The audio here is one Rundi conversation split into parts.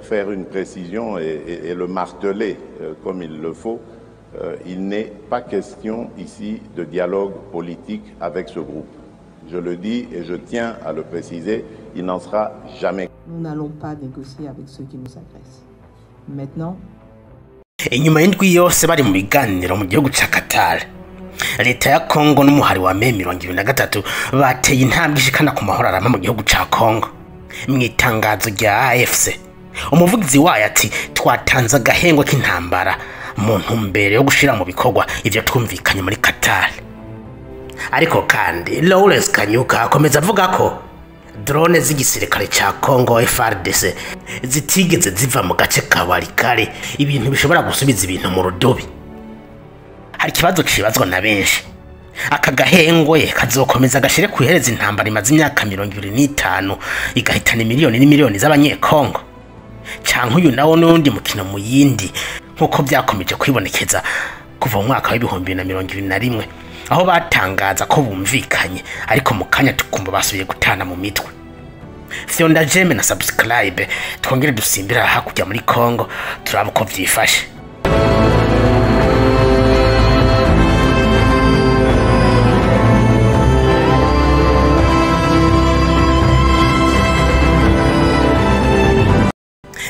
Faire une précision et le marteler comme il le faut, il n'est pas question ici de dialogue politique avec ce groupe. Je le dis et je tiens à le préciser, il n'en sera jamais. Nous n'allons pas négocier avec ceux qui nous agressent. Maintenant, Inyuma y'indwi yose bari mu biganiro mu gihugu ca Qatar, leta ya Kongo n'umuhari wa M23 bateye intambwe ishikana ku mahoro arama mu gihugu ca Kongo. Mu itangazo rya AFC, umuvugizi wayo ati: "Twatanze agahengwe k'intambara mu ntumbero yo gushira mu bikorwa ivyo twumvikanye muri Qatar." Ariko kandi Lawrence Kanyuka akomeza avuga ko drone z'igisirikare ca Congo FARDC zitigeze ziva mu gace ka Walikale, ibintu bishobora gusubiza ibintu mu rudubi. Hari ikibazo cibazwa na benshi: aka gahengwe kazokomeza gashire kuhereza intambara imaze imyaka 25 igahitana miliyoni n'imiliyoni z'abanyekongo, canke uyu nawo n'uwundi mukino mu yindi, nk'uko vyakomeje kwibonekeza kuva mu mwaka wa 2021, aho batangaza ko bumvikanye, ariko mu kanya tukumva basubiye gutana mu mitwe? Fyonda j'aime na subscribe, twongere dusimbira hakurya muri Congo, turabe uko vyifashe.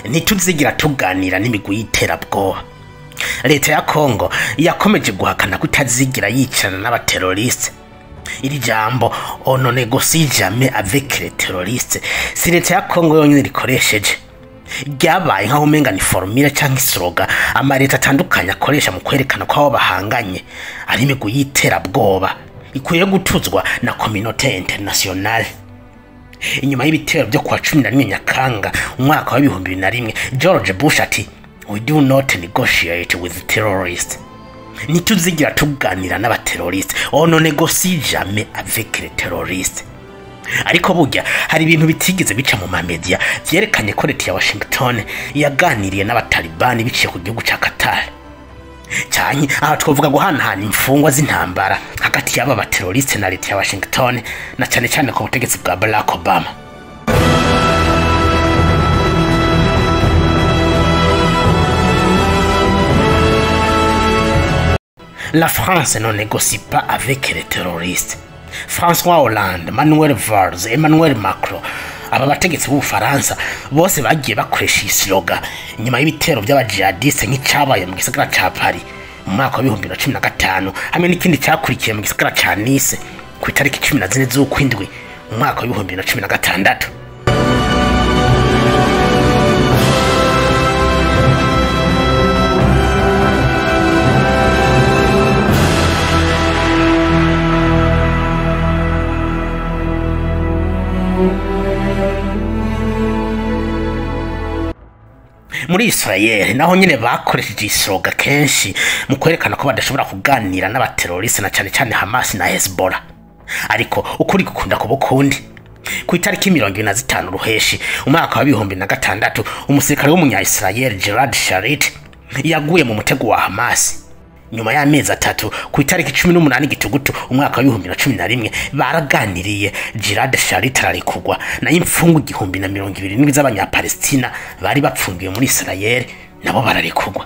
Ntituzigira tuganira n'imigwi y'iterabwoba. Leta ya Kongo yakomeje guhakana ko itazigira yicarana n'abateroriste. Iri jambo "on ne négocie jamais avec les terroristes" si leta ya Kongo yonyine rikoresheje, ryabaye nk'aho umenga ni formule canke slogan amaleta atandukanye akoresha mu kwerekana ko abo bahanganye ari imigwi y'iterabwoba ikwiye gutuzwa na communauté internationale. Inyuma y'ibitero byo kuwa 11 Nyakanga umwaka wa 2001, George Bush ati: "We do not negotiate with terrorists." Ntituzigira tuganira n'abateroriste, on ne négocie jamais avec les terroristes. Ariko burya hari ibintu bitigeze bica mu mamedia vyerekanye ko leta ya Washington yaganiriye n'abatalibani biciye ku gihugu ca Qatar, canke aha twovuga guhanahana imfungwa z'intambara hagati y'aba bateroriste na leta ya Washington, na cane cane ku butegetsi bwa Barack Obama. La France ne négocie pas avec les terroristes. François Hollande, Manuel Valls, Emmanuel Macron, aba bategetsi b'Ubufaransa bose bagiye bakoresha iyi slogan nyuma y'ibitero by'abajihadiste, nk'icabaye mu gisagara ca Paris mu mwaka wa 2015, hamwe n'ikindi cyakurikiye mu gisagara ca Nice ku itariki 14 z'ukwindwi mu mwaka wa 2016. Muri Israel naho nyine bakoresheje iyi slogan kenshi mu kwerekana ko badashobora kuganira n'abateroriste, na cyane cyane Hamas na Hezbollah. Ariko ukuri gukunda kuba ukundi. Ku itariki 25 Ruheshi umwaka wa 2006, umusirikare w'umunya-Israel Gilad Shalit yaguye mu mutego wa Hamas. Nyuma y'amezi 3, ku itariki 18 Gitugutu umwaka wa 2011, baraganiriye, Gilad Shalit ararekurwa, nayo imfungwa 1027 z'abanyapalestina bari bapfungiwe muri Israel nabo bararekurwa.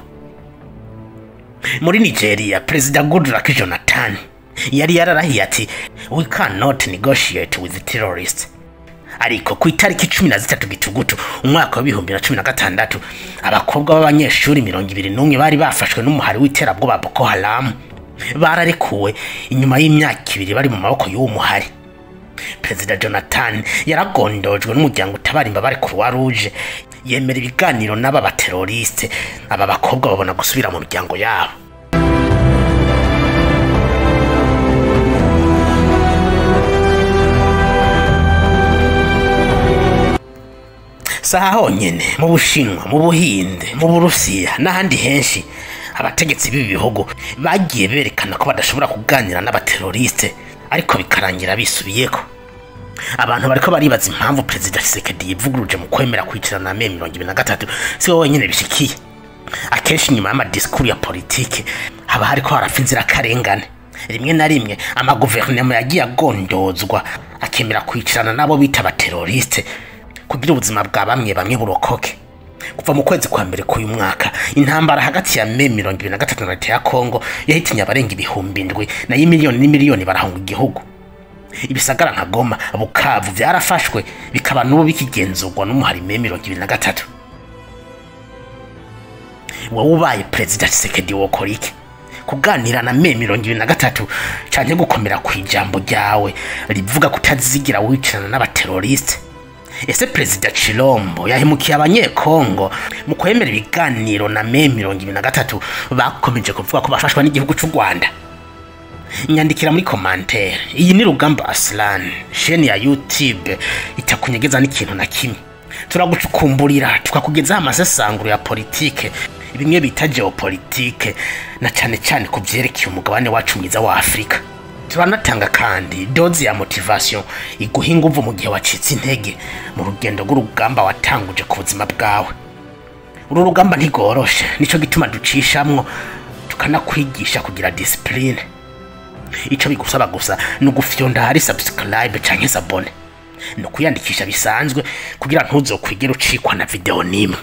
Muri Nigeria, Perezida Goodluck Jonathan yari yararahiye ati: "We cannot negotiate with terrorists." Ariko ku itariki 13 Gitugutu umwaka wa 2016, abakobwa b'abanyeshuri 21 bari bafashwe n'umuhari w'iterabwoba Boko Haram bararekuwe inyuma y'imyaka 2 bari mu maboko y'uwo muhari. Perezida Jonathan yaragondojwe n'umuryango utabara imbabare Croix Rouge, yemera ibiganiro n'aba bateroriste, aba bakobwa babona gusubira mu miryango yabo. Saha honyene mu Bushinwa, mu Buhinde, mu Burusiya n'ahandi henshi, abategetsi b'ibi bihugu bagiye berekana ko badashobora kuganira n'abateroriste, ariko bikarangira bisubiyeko. Abantu bariko baribaza impamvu Perezida Tshisekedi yivuguruje mu kwemera kwicarana na M23. Si we wenyine bishikiye. Akenshi nyuma y'amadisikuru ya politike haba hariko harapfa inzirakarengane. Rimwe na rimwe amaguverinoma yagiye agondozwa akemera kwicarana n'abo bita abateroriste, Kugira ubuzima bwa bamwe bamwe burokoke. Kuva mu kwezi kwa mbere k'uyu mwaka, intambara hagati ya M23 na leta ya Kongo yahitinye abarenga 7,000, nayo imiliyoni n'imiliyoni barahunga igihugu. Ibisagara nka Goma, Bukavu vyarafashwe, bikaba n'ubu bikigenzurwa n'umuhari M23. Wowe ubaye Perezida Tshisekedi wokora iki? Kuganira na M23 canke gukomera ku ijambo ryawe rivuga kutazigira wicarana n'abateroriste? Ese Perezida Chilombo yahemukiye Abanyekongo mu kwemera ibiganiro na M23 bakomeje kuvuga ko bafashwa n'igihugu c'u Rwanda? Nyandikira muri commentaire. Iyi ni Rugamba Aslan, chaîne ya YouTube itakunyegeza n'ikintu na kimwe. Turagucukumburira tukakugezaho amasesanguro ya politike, bimwe bita geopolitike, na cyane cyane ku vyerekeye umugabane wacu mwiza wa Afrika. Turanatanga kandi dose ya motivation iguha inguvu mu gihe wacitse intege mu rugendo rw'urugamba watanguje ku buzima bwawe. Uru rugamba ntigoroshe, nico gituma ducishamwo tukanakwigisha kugira discipline. Ico bigusaba gusa ni ugufyonda hari subscribe canke s'abonner, ni ukuyandikisha bisanzwe kugira ntuzokwigere ucikwa na video nimwe.